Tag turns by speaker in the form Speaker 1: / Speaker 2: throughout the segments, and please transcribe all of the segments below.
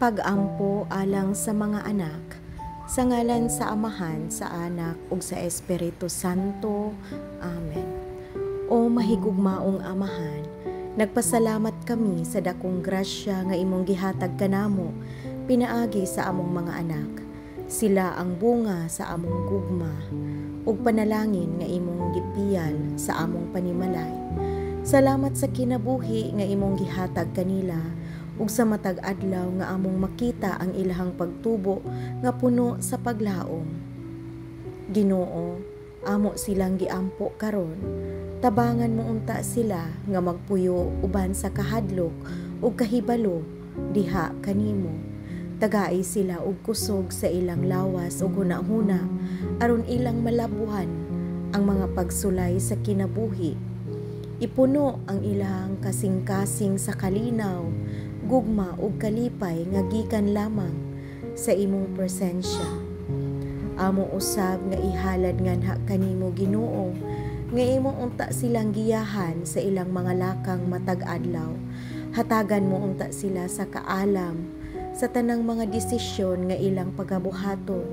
Speaker 1: Pag-ampo alang sa mga anak. Sa ngalan sa Amahan, sa Anak ug sa Espiritu Santo. Amen. O mahigugmaong Amahan, nagpasalamat kami sa dakong grasya nga imong gihatag kanamo pinaagi sa among mga anak. Sila ang bunga sa among gugma ug panalangin nga imong gipiyal sa among panimalay. Salamat sa kinabuhi nga imong gihatag kanila ug sa matag adlaw nga among makita ang ilahang pagtubo nga puno sa paglaom. Ginoo, amo silang giampo karon. Tabangan mo unta sila nga magpuyo uban sa kahadlok ug kahibalo diha kanimo. Tagai sila og kusog sa ilang lawas ug hunahuna aron ilang malabuhan ang mga pagsulay sa kinabuhi. Ipuno ang ilang kasing-kasing sa kalinaw, gugma ug kalipay nga gikan lamang sa imong presensya. Amo usab nga ihalad nganha kanimo, Ginoo, nga imo unta silang giyahan sa ilang mga lakang matag adlaw. Hatagan mo unta sila sa kaalam sa tanang mga desisyon nga ilang pagabuhaton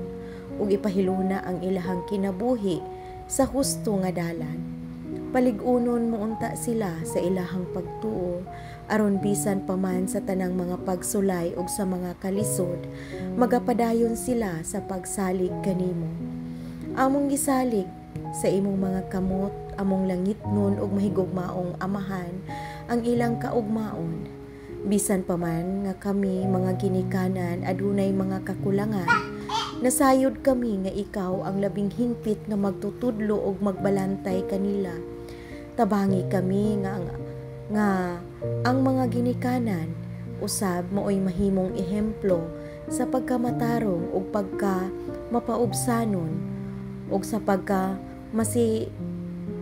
Speaker 1: ug ipahiluna ang ilahang kinabuhi sa husto nga dalan. Palig-unon mo unta sila sa ilahang pagtuo aron bisan pa man sa tanang mga pagsulay ug sa mga kalisod, magapadayon sila sa pagsalig kanimo. Among gisalig sa imong mga kamot, among langitnon ug mahigugmaong Amahan, ang ilang kaugmaon. Bisan pa man nga kami mga ginikanan adunay mga kakulangan, nasayod kami nga ikaw ang labing hingpit nga magtutudlo ug magbalantay kanila. Tabangi kami nga ang mga ginikanan usab maoy mahimong ehemplo sa pagkamatarong ug pagka mapaubsanon ug sa pagka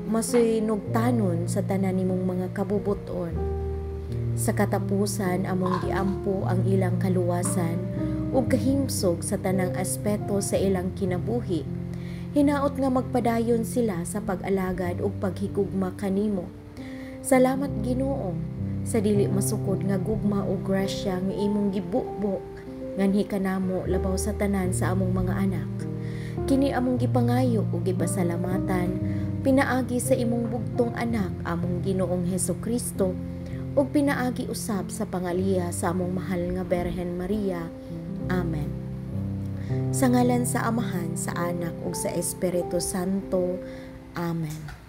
Speaker 1: masinugtanon sa tanan nimong mga kabubuton. Sa katapusan, among giampo ang ilang kaluwasan ug kahimsog sa tanang aspeto sa ilang kinabuhi. Hinaot nga magpadayon sila sa pag-alagad ug paghigugma kanimo. Salamat, Ginoo, sa dili masukod nga gugma ug grasya nga imong gibubo nganhi kanamo, labaw sa tanan sa among mga anak. Kini among gipangayo ug gipasalamatan pinaagi sa imong bugtong Anak, among Ginoong Heso Kristo, ug pinaagi usab sa pangaliya sa among mahal nga Berhen Maria. Amen. Sa ngalan sa Amahan, sa Anak ug sa Espiritu Santo. Amen.